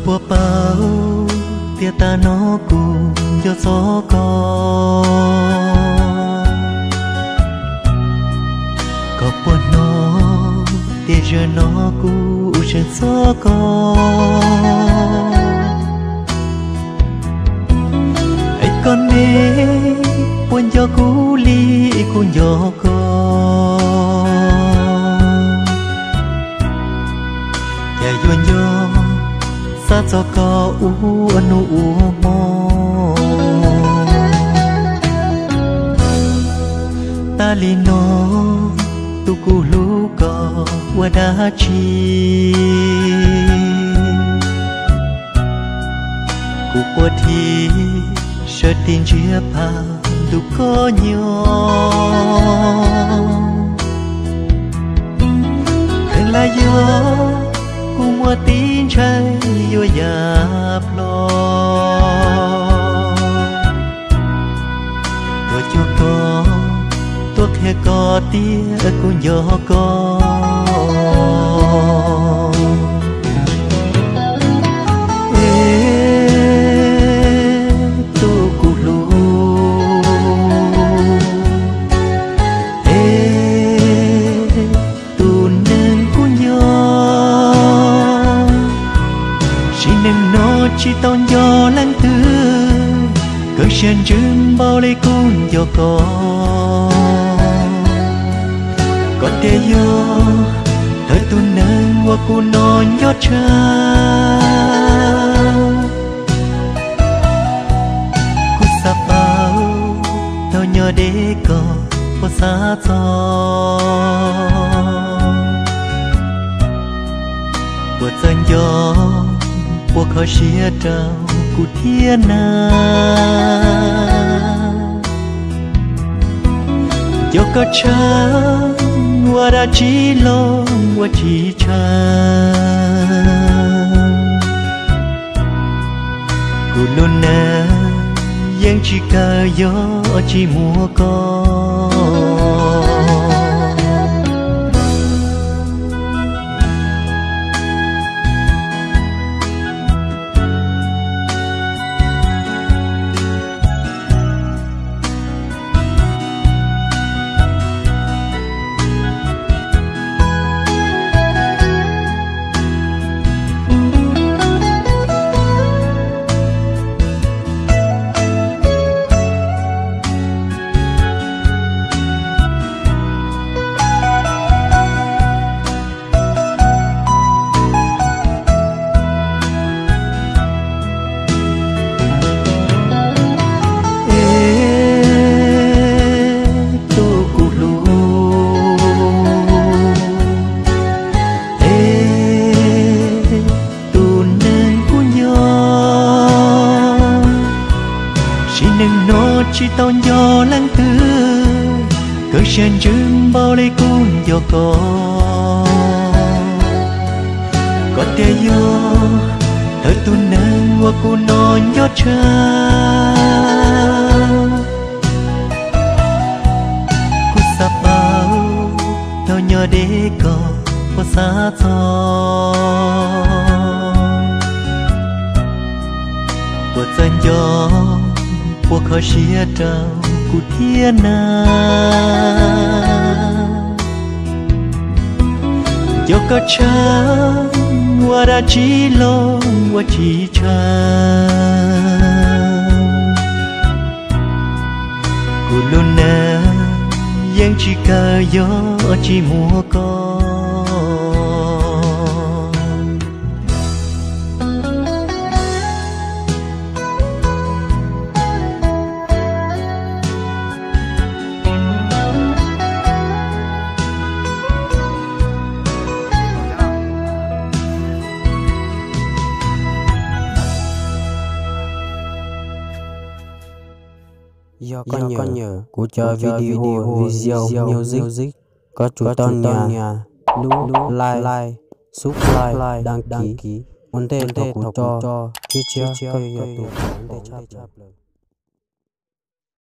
Puas paub tias tag no kuv nco txog koj, koj puas hnov tias zaum no kuv seev txog koj. Es koj ne, puas nco kuv li kuv nco koj? Cas yuav nco xav txog koj ua hnub ua hmo. Tas li no tus kuv hlub koj ua dab tsi? Kuv puas thim sawv tis ntsiag phaj ntuj koj nyob. Kheev lam yog kuv muaj tib ntshai yuav ya plho. Tuaj cuag koj, tuaj qhia koj tias kuv nco koj. Es tus kuv hlub, es tus neeg kuv nco, sim neej no tsis tau nco leej twg, koj siab ntsws npaum li kuv nco koj. Koj tias yog thawj tus neeg uas kuv hnov nco tshaj. Kuv xav paub thaum nyob deb koj puas xav txog, puas txawj nco, puas kho siab rau kuv thiab na. Nco koj tshaj, ua dab tsi los ua tsis tshav. Kuv lub neej yeej tsis kawg yog tsis muaj koj. Es tus kuv hlub, es tus neeg kuv nco, sim neej no tsis tau nco leej twg, koj siab ntsws npaum li kuv nco koj. Koj tias yog thawj tus neeg uas kuv hnov nco tshaj. Kuv xav paub thaum nyob deb koj puas xav txog, puas txawj nco, puas kho siab rau kuv thiab na. Nco koj tshaj, ua dab tsi los ua tsis tshav. Kuv lub neej yeej tsis kawg yog tsis muaj koj. Yog koj nyiam kuv cov video, video music, koj tsum tau nias lub like, subscribe, đăng ký ua ntej thaum kuv tso tshiab tshiab, koj yuav yog tus ua ntej tshaj plaws.